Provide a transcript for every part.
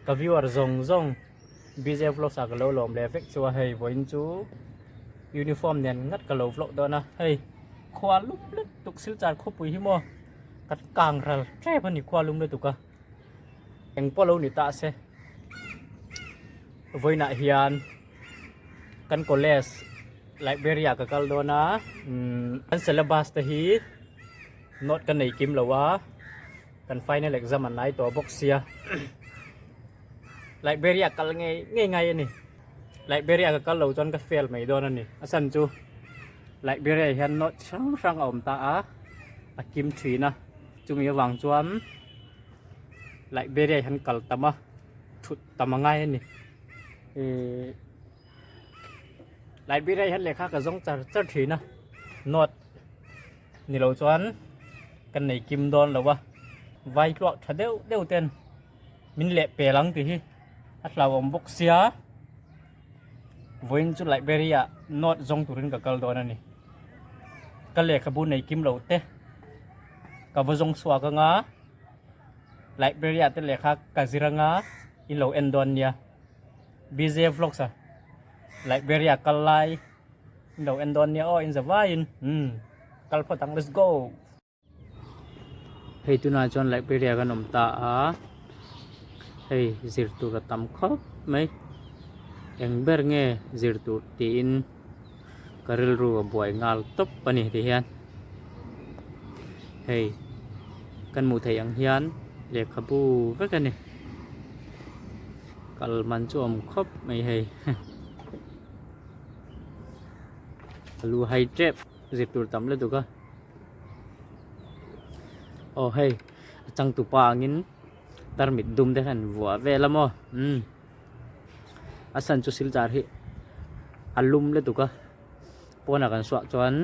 Ka viewer zawng zawng BJ vlogs ah ka lo lawm leh vek chu a hei vawiin chu uniform nen ngat ka lo vlog dawn a hei khua lum lutuk silchar khawpui hi maw kan kang ral tep a ni khua lum lutuk a eng pawh lo ni ta se vawiinah hian kan college library ah ka kal dawn a umm kan syllabus te hi note ka nei kim lo a. Kan final exam an nai tawh bawk sia. Liberia kal ngei ngei ngai a ni. Liberia ka kal lo chuan ka fail mai dawn a ni. A chhan chu Liberia hian note hrang hrang a awm ta a, a kim thin a. Chumi avang chuan Liberia hian kal tam a, thut tam a ngai a ni. Ihh Liberia hian lehkha ka zawng char char thin a, note. Ni lo chuan kan nei kim dawn lo a, vai tluak tha deuh deuh ten min leh pel ang tih hi a hlauhawm bawk sia. Vawiin chu library ah note zawng turin ka kal dawn a ni. Ka lehkhabu nei kim lo te ka va zawng chhuak anga library ah te lehkha ka zir anga in lo en dawn nia. BJ vlogs a library ah kal lai. In lo en dawn nia aw in za vaiin umm kal phawt ang let's go. Hei tunah chuan library ah kan awm ta a hei zir tur a tam khawp mai eng ber nge zir tur tiin ka rilru a buai nghal tawp a ni ti hian hei kan hmuh theih ang hian lehkhabu vek a ni kal man chu a awm khawp mai hei. Alu hai tep zir tur tam lutuk a aw hei a changtupa angin tarmit dum te khan vuah vel a maw umm a san chu silchar hi a lum lutuk a pawnah kan suah chuan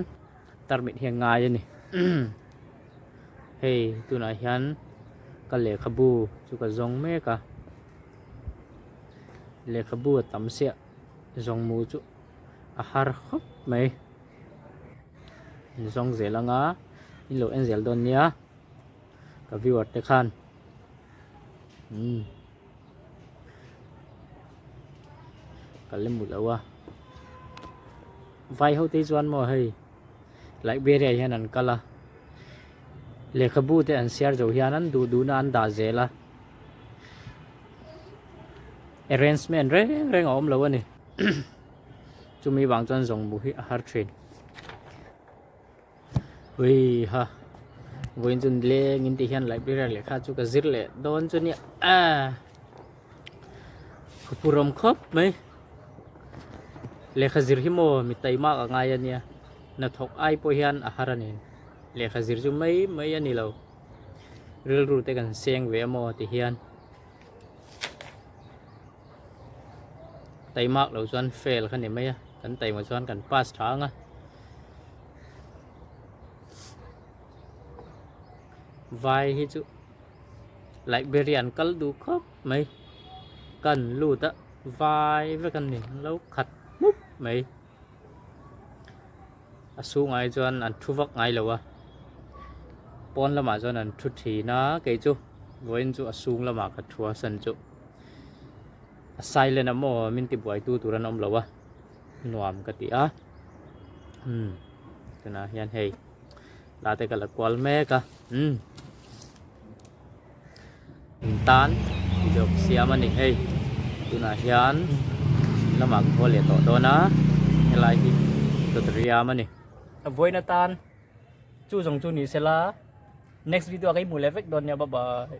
tarmit hi a ngai a ni hei tunah hian ka lehkhabu chu ka zawng mek a lehkhabu a tam siah. Zawngmu chu a har khawp mai. In zawng zel anga in lo en zel dawn nia ka viewer te khan umm ka lem mut lo a vai ho te chuan maw hei library ah hian an kal a lehkhabu te an siar zo hian an duh duhna an dah zel a. Arrangement reng reng a awm lo a ni chumi vang chuan zawngbu hi a har thin ui ha vawiin chu nileng in tih hian library lehkha chu ka zir leh dawn chu nia ah khupurawm khawp mai lehkha zir hi maw mi taima ka ngai a nia hnathawk ai pawh hian a har a ni lehkha zir chu mai mai a ni lo rilru te kan seng ve a maw ti hian. Taimak lo chuan fail kha ni mai a kan taima chuan kan pass tha ang a vai hi chu library an kal duh khawp mai kan lut a vai vek an ni an lo khat hmup mai a chhungah hi chuan an thu vak ngai lo a pawn lamah chuan an thu thin a kei chu vawiin chu a chhung lamah ka thu a san chu a silent a maw min ti buai tu tur an awm lo a nuam ka ti a umm tunah hian hei la te ka la kual mek a umm Tan video ka siam a ni hei tunah hian lamah ka haw leh tawh dawn a helai hi dawt riam a ni. A vawiin atan chu zawng chu ni sela next video ah ka inhmuh leh vek dawn nia bye bye.